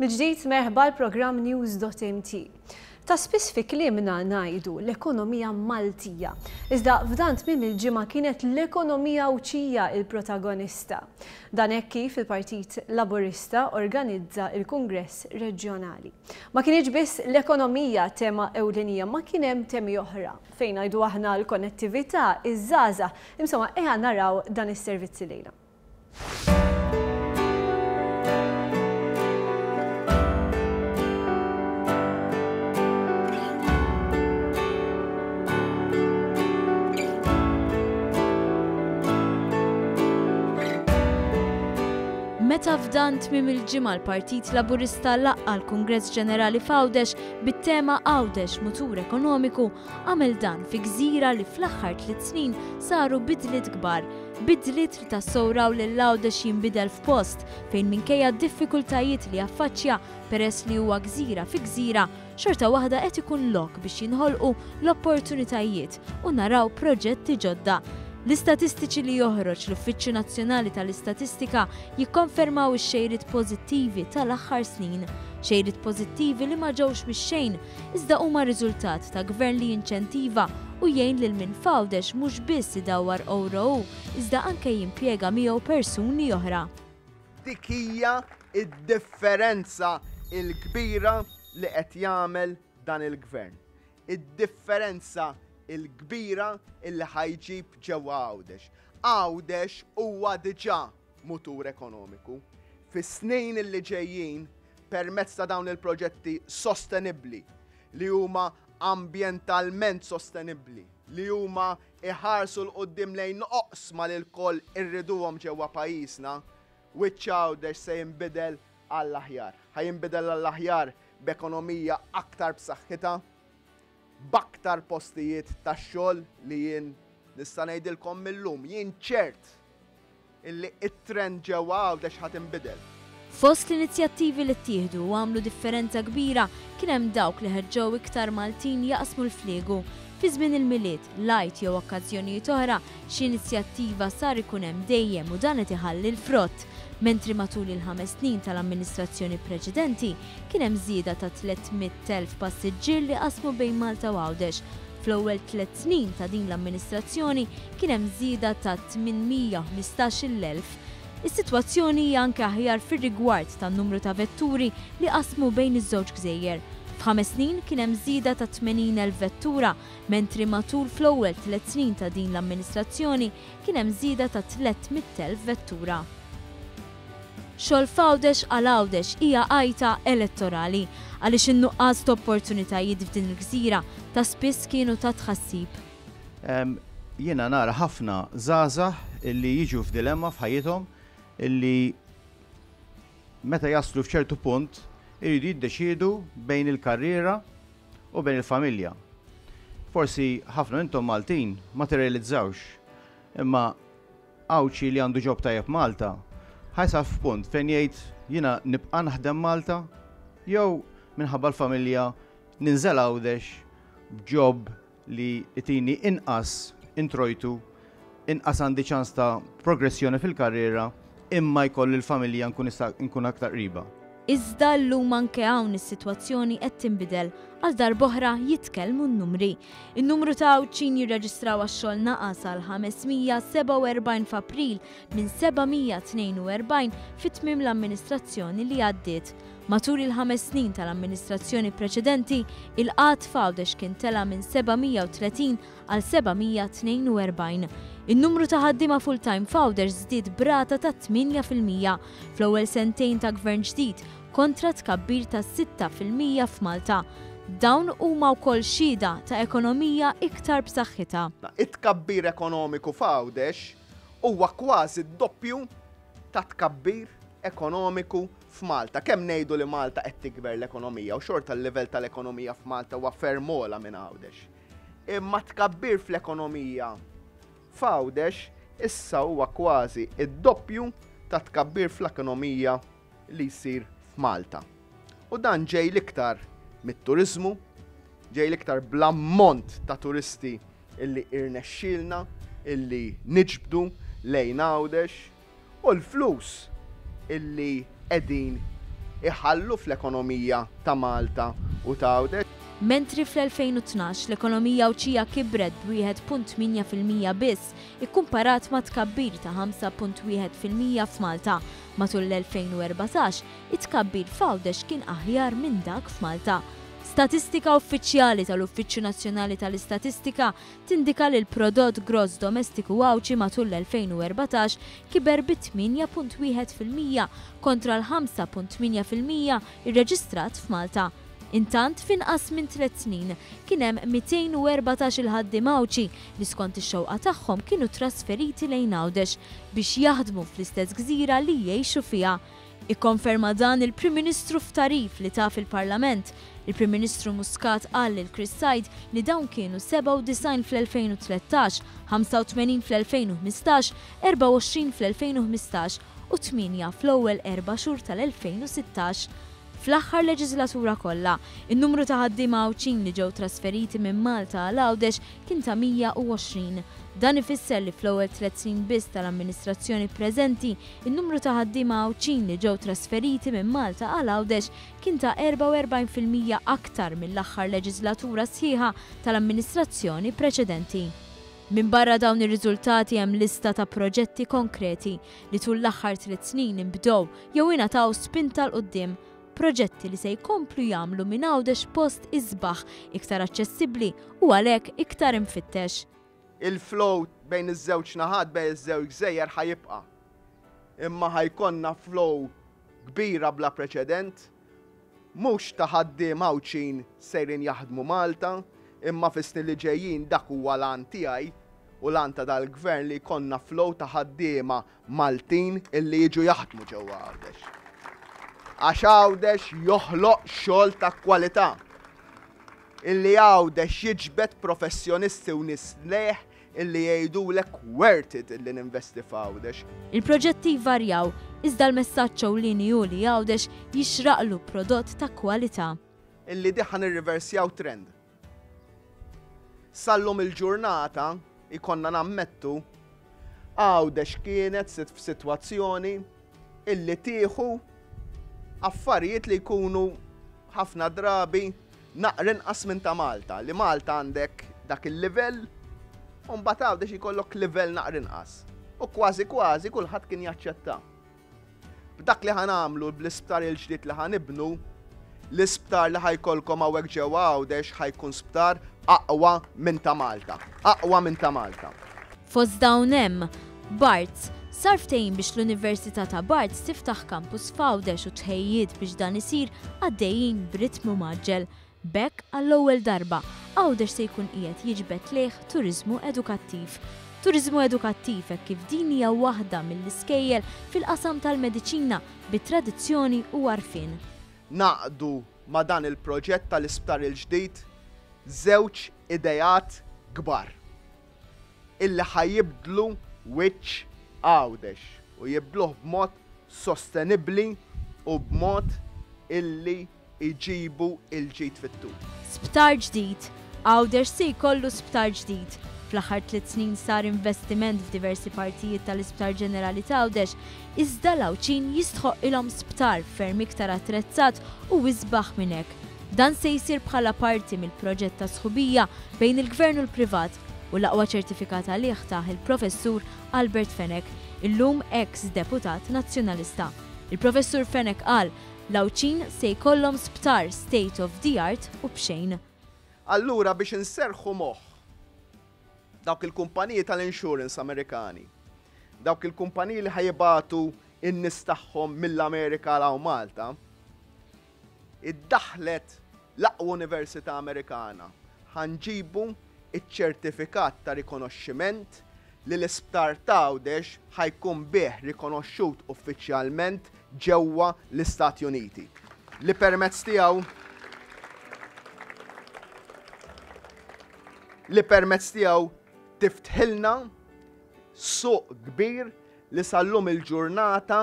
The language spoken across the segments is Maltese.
Mill-ġdid merħba l-programm News.mt. Ta' spiss fi kliemna ngħidu l-ekonomija Maltija. Iżda f'dan tmiem il-ġimgħa kienet l-ekonomija Għawdxija il-protagonista. Dan hekk kif il-Partit Laburista organizza il-Kungress Reġjonali. Ma kinitx biss l-ekonomija tema ewlenija ma kien hemm temi oħra fejn ngħidu aħna l-konnettività, iż-żgħażagħ, insomma ejja naraw dan is-servizz illejla. Meta f'dan tmiem il-ġimgħa l-Partit Laburista laqqa' l-Kungress Ġenerali f'Għawdex bit-tema Għawdex Mutur Ekonomiku, għamel dan fi gżira li fl-aħħar tliet snin saru bidliet kbar. Bidliet li tassew raw lil Għawdex jinbidel f'post fejn minkejja d-diffikultajiet li jaffaċċja peress li huwa gżira fi gżira, xorta waħda qed ikun lok biex jinħolqu l-opportunitajiet u naraw proġetti ġodda. L-istatistiċi li joħroġ l-Uffiċċju Nazzjonali tal-Istatistika jikkonfermaw ix-xejriet pożittivi tal-aħħar snin. Xejriet pożittivi li ma ġewx mix-xejn iżda huma riżultat ta' gvern li jinċentiva u jgħin lil min f'Għawdex mhux biss idawwar ewro hu iżda anke jimpjega miegħu persuni oħra. Dik hija d-differenza l-kbira li qed jagħmel dan il-Gvern. Id-differenza l-kbira li ħa jġib ġewwa Għawdex. Għawdex huwa diġà mutur ekonomiku. Fis-snin li ġejjin, permezz ta' dawn il-proġetti sostenibbli li huma ambjentalment sostenibbli, li huma iħarsu 'l quddiem lejn oqsma li lkoll irriduhom ġewwa pajjiżna, wiċċ Għawdex se jinbidel għall-aħjar. Ħa jinbidel għall-aħjar b'ekonomija aktar b'saħħitha, b'aktar postijiet tax-xogħol li jien nista' ngħidilkom mil-lum, jien ċert illi t-trend ġewwa Għawdex ħa tinbidel. Fost l-inizjattivi li ttieħdu u għamlu differenza kbira kien hemm dawk li ħeġġew iktar Maltin jaqsmu l-fliegu. Fi żmien il-Milied, l-Għid jew okkażjonijiet oħra, xi inizjattiva sar ikun hemm dejjem u dan qed iħalli l-frott. Mentri matul il-ħames snin tal-amministrazzjoni preċedenti kien hemm żieda ta' 300,000 passiġġier li qasmu bejn Malta u Għawdex, Fl-ewwel tlett snin ta' din l-amministrazzjoni kien hemm żieda ta' 815-il elf. Is-sitwazzjoni hija anke aħjar fir-rigward tan-numru ta' vetturi li qasmu bejn iż-żewġ gżejjer. F'ħames snin kien hemm żieda ta' 80,000 vettura, mentri matul fl-ewwel tlett snin ta' din l-amministrazzjoni kien hemm żieda ta' 300,000 vettura. Xogħol f'Għawdex għal Għawdex hija għajta elettorali, għaliex in-nuqqas t'opportunitajiet f'din il-gżira ta' spiss kienu ta' tħassib. Jiena nara ħafna żgħażagħ illi jiġu f'dilemma f'ħajjithom illi meta jaslu f'ċertu punt iridu jiddeċiedu bejn il-karriera u bejn il-familja. Forsi ħafna minntom Maltin ma tirrealizzawx, imma Għawdxi li għandu job tajjeb Malta, ħa jasal f'punt fejn jgħid jiena nibqa' naħdem Malta jew minħabba l-familja ninżel Għawdex b'job li jtini inqas introjtu, inqas għandi ċans ta' progressjoni fil-karriera imma jkolli l-familja nkun nista' nkun aktar qribha. Iżda llum anke hawn is-sitwazzjoni qed tinbidel. Għal darb'oħra jitkellmu n-numri. In-numru ta' Għawdxin jirreġistraw għax-xogħol naqas għal 547 f'April minn 742 fi tmiem l-amministrazzjoni li għaddiet. Matul il-ħames snin tal-amministrazzjoni preċedenti, il-qgħad f'Għawdex kien tela' minn 730 għal 742. In-numru ta' ħaddiema full-time f'Għawdex żdied b'rata ta' 8% fl-ewwel sentejn ta' Gvern ġdid kontra tkabbir ta' 6% f'Malta. Dawn huma wkoll xhieda ta' ekonomija iktar b'saħħitha. It-tkabbir ekonomiku f'Għawdex huwa kważi d-doppju tat-tkabbir ekonomiku f'Malta. Kemm ngħidu li Malta qed tikber l-ekonomija u xorta l-livell tal-ekonomija f'Malta huwa ferm ogħla minn Għawdex. Imma t-tkabbir fl-ekonomija f'Għawdex issa huwa kważi d-doppju tat-tkabbir fl-ekonomija li jsir f'Malta. U dan ġej l-iktar mit-turiżmu, ġej l-iktar bl-ammont ta' turisti illi irnexxielna illi niġbdu lejn Għawdex u l-flus illi qegħdin iħallu fl-ekonomija ta' Malta u ta' Għawdex. Mentri fl-2012 l-ekonomija Għawdxija kibret b'1.8% biss ikkumparat ma' tkabbir ta' 5.1% f'Malta, matul l-2014 it-tkabbir f'Għawdex kien aħjar minn dak f'Malta. Statistika uffiċjali tal-Uffiċċju Nazzjonali tal-Istatistika tindika li l-prodott gross domestiku Għawdxi matul l-2014 kiber bi 8.1% kontra l-5.8% irreġistrat f'Malta. Intant, f'inqas minn tliet snin, kien hemm 214 il-ħaddiem Għawdxi li skont ix-xewqa tagħhom kienu trasferiti lejn Għawdex biex jaħdmu fl-istess gżira li jgħixu fiha. Ikkonferma dan il-Prim Ministru f'tagħrif li ta fil-Parlament. Il-Prim Ministru Muscat qal lil Chris Said li dawn kienu 97 fl-2013, 85 fl-2015, 24 fl-2015 u tmienja fl-ewwel erba' xhur tal-2016. Fl-aħħar leġiżlatura kollha, in-numru ta' ħaddiema Għawdxin li ġew trasferiti minn Malta għal Għawdex kien ta' 120. Dan ifisser li fl-ewwel tliet snin biss tal-amministrazzjoni preżenti, in-numru ta' ħaddiema Għawdxin li ġew trasferiti minn Malta għal Għawdex kien ta' 44% aktar mill-aħħar leġiżlatura sħiħa tal-amministrazzjoni preċedenti. Minbarra dawn ir-riżultati hemm lista ta' proġetti konkreti li tul l-aħħar tliet snin inbdew jew ingħataw spinta 'l quddiem. Proġetti li se jkomplu jagħmlu minn Għawdex post isbaħ, iktar aċċessibbli u għalhekk iktar imfittex. Il-flow bejn iż-żewġ naħat, bejn iż-żewġ gżejjer ħa jibqa'. Imma ħa jkollna flow kbira bla preċedent, mhux ta' ħaddiema Għawdxin sejrin jaħdmu Malta, imma fis-snin li ġejjin dak huwa l-għan tiegħi u l-għan ta' dal-Gvern li jkollna flow ta' ħaddiema Maltin illi jiġu jaħdmu ġewwa Għawdex. Għax Għawdex joħloq xogħol ta' kwalità. Illi Għawdex jiġbed professjonisti u nies lejh illi jgħidulek worth it illi ninvesti f'Għawdex. Il-proġetti jvarjaw, iżda l-messaġġ ewlieni hu li Għawdex jixraqlu prodott ta' kwalità. Illi di ħa nirriversjaw trend. Sal-lum il-ġurnata, jkollna nammettu, Għawdex kienet f'sitwazzjoni illi tieħu affarijiet li jkunu ħafna drabi naqra inqas minn ta' Malta, li Malta għandek dak il-livell u mbagħad Għawdex jkollok livell naqra inqas. U kważi kważi kulħadd kien jaċċetta. B'dak li ħa nagħmlu bl-isptar il-ġdid li ħa nibnu, l-isptar li ħa jkollkom hawnhekk ġewwa Għawdex ħa jkun sptar aqwa minn ta' Malta. Aqwa minn ta' Malta. Fost dawn hemm, Barts, sar ftehim biex l-Università ta' Barts tiftaħ campus f'Għawdex u t-tħejjijiet biex dan isir għaddejjin b'ritmu mgħaġġel. B'hekk, għall-ewwel darba, Għawdex se jkun qiegħed jiġbed lejh turiżmu edukattiv. Turiżmu edukattiv hekk kif din hija waħda mill-iskejjel fil-qasam tal-mediċina bi tradizzjoni u għarfien. Ngħaqdu ma' dan il-proġett tal-isptar il-ġdid żewġ ideat kbar illi ħa jibdlu wiċċ Għawdex u jibdluh b'mod sostenibbli u b'mod illi jġibu l-ġid fit-tul. Sptar ġdid, Għawdex se jkollu sptar ġdid. Fl-aħħar tliet snin sar investiment f'diversi partijiet tal-Isptar Ġenerali t'Għawdex, iżda l-Għawdxin jistħoqqilhom sptar ferm iktar attrezzat u isbaħ minn hekk. Dan se jsir bħala parti mill-proġett ta' sħubija bejn il-Gvern u l-privat u l-aqwa ċertifikat għalih tah il-Professur Albert Fenech, illum eks Deputat Nazzjonalista. Il-Professur Fenech qal L-Għawdxin se jkollhom sptar state of the art u b'xejn. Allura biex inserrħu moħħ dawk il-kumpaniji tal-insurance Amerikani, dawk il-kumpaniji li ħa jibagħtu n-nies tagħhom mill-Amerika għal hawn Malta, iddaħħlet l-aqwa università Amerikana. Ħa nġibu iċ-ċertifikat ta' rikonoxximent li l-Isptar t'Għawdex ħa jkun bih rikonoxxut uffiċjalment ġewwa l-Istati Uniti, li permezz tiegħu li permezz tiegħu tiftħilna suq kbir li sal-lum il-ġurnata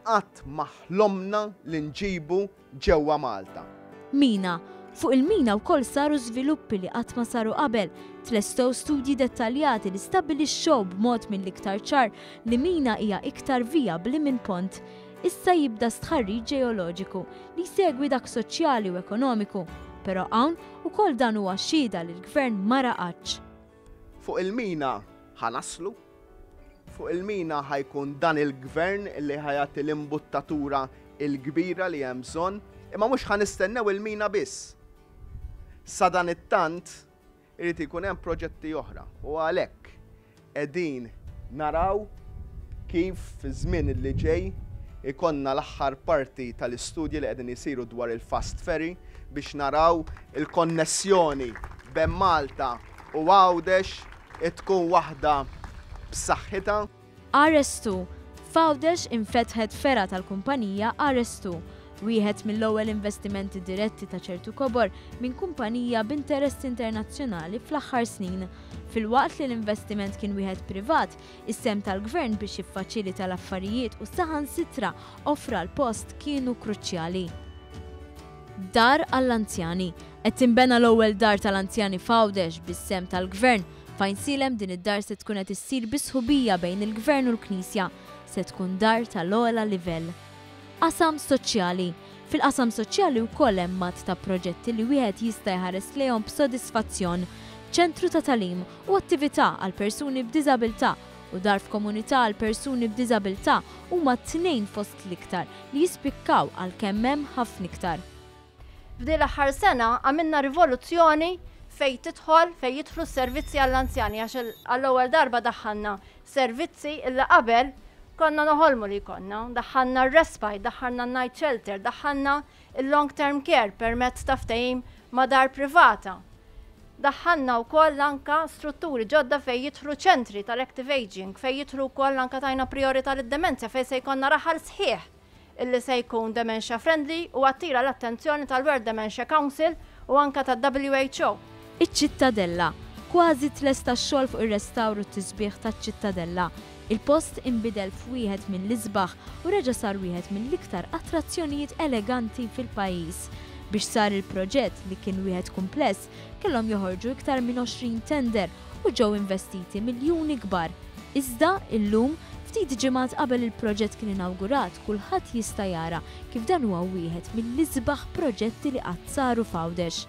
qatt ma ħlomna li nġibu ġewwa Malta. Mina. Fuq il-mina wkoll saru żviluppi li qatt ma saru qabel. Tlestew studji dettaljati li stabbilixxew b'mod mill-iktar ċar li mina hija iktar vijabbli minn pont. Issa jibda stħarriġ ġeoloġiku li jsegwi dak soċjali u ekonomiku, però hawn ukoll dan huwa xhieda li l-Gvern ma raqadx. Fuq il-mina ħa naslu, fuq il-mina ħa jkun dan il-Gvern li ħa jagħti l-imbuttatura l-kbira li hemm bżonn, imma mhux ħa nistennew il-mina biss. Sadanittant Irid ikun hemm proġetti oħra u għalhekk qegħdin naraw kif fiż-żmien li ġej ikollna l-aħħar parti tal-istudji li qegħdin isiru dwar il-fast ferry biex naraw il-konnessjoni bejn Malta u Għawdex tkun waħda b'saħħitha. RS2, F'Għawdex infetħet fergħa tal-kumpanija RS2, wieħed mill-ewwel investimenti diretti ta' ċertu kobor minn kumpanija b'interess internazzjonali fl-aħħar snin. Filwaqt li l-investiment kien wieħed privat, is-sehem tal-Gvern biex jiffaċilita l-affarijiet u saħansitra offra l-post kienu kruċjali. Dar għall-anzjani. Qed tinbena l-ewwel dar tal-anzjani f'Għawdex bis-sehem tal-Gvern F'Għajnsielem din id-dar se tkun qed issir bi sħubija bejn il-Gvern u l-Knisja. Se tkun dar tal-ogħla livell. Qasam soċjali. Fil-qasam soċjali wkoll hemm għadd ta' proġetti li wieħed jista' jħares lejhom b'sodisfazzjon. Ċentru ta' tagħlim u attività għal persuni b'diżabilità u dar f'komunità għal persuni b'diżabilità huma tnejn fost l-iktar li jispikkaw għalkemm hemm ħafna iktar. F'din l-aħħar sena għamilna rivoluzzjoni fejn tidħol, fejn jidħlu s-servizzi għall-anzjani għax għall-ewwel darba daħħalna servizzi illi qabel konna noħolmu li jkollna. Daħħalna r-respite, daħħalna n-night shelter, daħħalna il-long term care permezz ta' ftehim ma' dar privata. Daħħalna wkoll anka strutturi ġodda fejn jidħlu ċentri tal-active aging, fejn jidħlu wkoll anka tajna priorità lid-demenzja fejn se jkollna raħal sħiħ illi se jkun dementia friendly u attira l-attenzjoni tal-World Dementia Council u anka tad-WHO. Iċ-Ċittadella. Kważi tlesta x-xogħol fuq ir-restawr u t-tisbiħ taċ-Ċittadella. Il-post inbidel f'wieħed mill-isbaħ u reġa' sar wieħed mill-iktar attrazzjonijiet eleganti fil-pajjiż. Biex sar il-proġett, li kien wieħed kumpless, kellhom joħorġu iktar minn 20 tender u ġew investiti miljuni kbar. Iżda, illum, ftit ġimgħat qabel il-proġett kien inawgurat kulħadd jista' jara kif dan huwa wieħed mill-isbaħ proġetti li qatt saru f'Għawdex.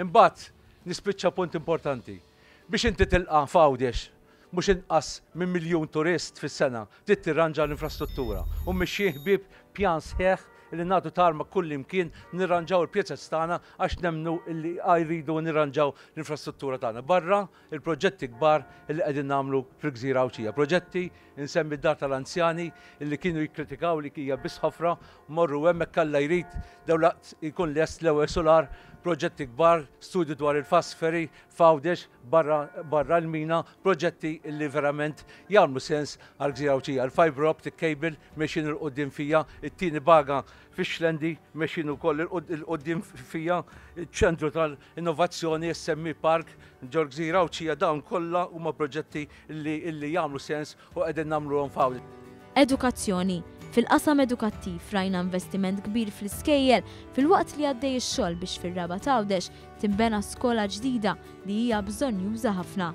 Imbagħad nispiċċa punt importanti. Biex inti tilqa' f'Għawdex mhux inqas minn miljun turist fis-sena, trid tirranġa l-infrastruttura. U mixjin ħbieb pjan sħiħ li nagħtu tarma kullimkien nirranġaw il-pjazez tagħna għax nemmnu li jridu nirranġaw l-infrastruttura tagħna. Barra il-proġetti kbar li qegħdin nagħmlu fil-Gżira Għawdxija. Proġetti, insemmi d-dar tal-anzjani li kienu jikkritikaw li hija biss ħofra, morru hemmhekk Alla jrid dawlaqt jkun lest l-ewwel sular, proġetti kbar, studju dwar il-fast ferry f'Għawdex barra barra l-mina, proġetti li verament jagħmlu sens għall-Gżira Għawdxija. Il-fibre optic cable mexjin 'il quddiem fija, it-tieni baga fix-Xlendi mexjin ukoll 'il quddiem fija, iċ-ċentru tal-innovazzjoni SME Park ġol-Gżira Għawdxija, dawn kollha huma proġetti li li jagħmlu sens u qegħdin nagħmluhom f'Għawdex. Edukazzjoni. Fil-qasam edukattiv rajna investiment kbir fl-iskejjel filwaqt li għaddej ix-xogħol biex fir-Rabat Għawdex tinbena skola ġdida li hija bżonnjuża ħafna.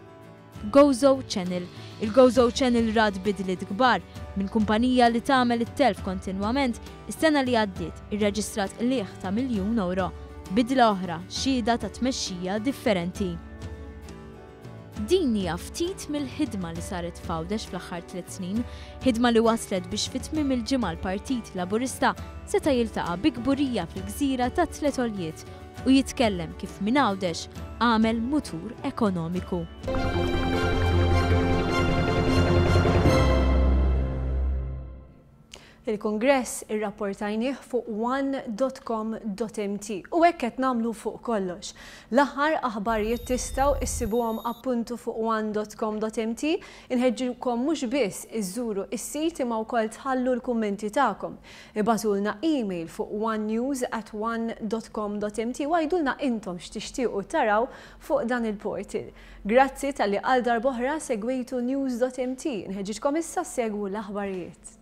Gozo Channel. Il-Gozo Channel rat bidliet kbar. Minn kumpanija li tagħmel it-telf kontinwament, is-sena li għaddiet irreġistrat qligħ ta' miljun ewro. Bidla oħra, xhieda ta' tmexxija differenti. Din hija ftit mill-ħidma li saret f'Għawdex fl-aħħar tliet snin, ħidma li wasslet biex fi tmiem il-ġimgħa l-Partit Laburista seta' jiltaqa' bi kburija fil-gżira tat-Tliet Għoljiet u jitkellem kif minn Għawdex għamel mutur ekonomiku. Il-Kungress irrapportajnieh fuq one.com.mt u hekk qed nagħmlu fuq kollox. L-aħħar aħbarijiet tistgħu issibuhom appuntu fuq one.com.mt. Inħeġġukom mhux biss iżżuru is-sit imma wkoll tħallu l-kummenti tagħkom. Ibagħtulna email fuq onenews at one dot com dot mt u għidulna intom x'tixtiequ taraw fuq dan il-portal. Grazzi talli għal darb'oħra segwejtu news dot mt. Nħeġġiġkom issa ssegwu l-aħbarijiet.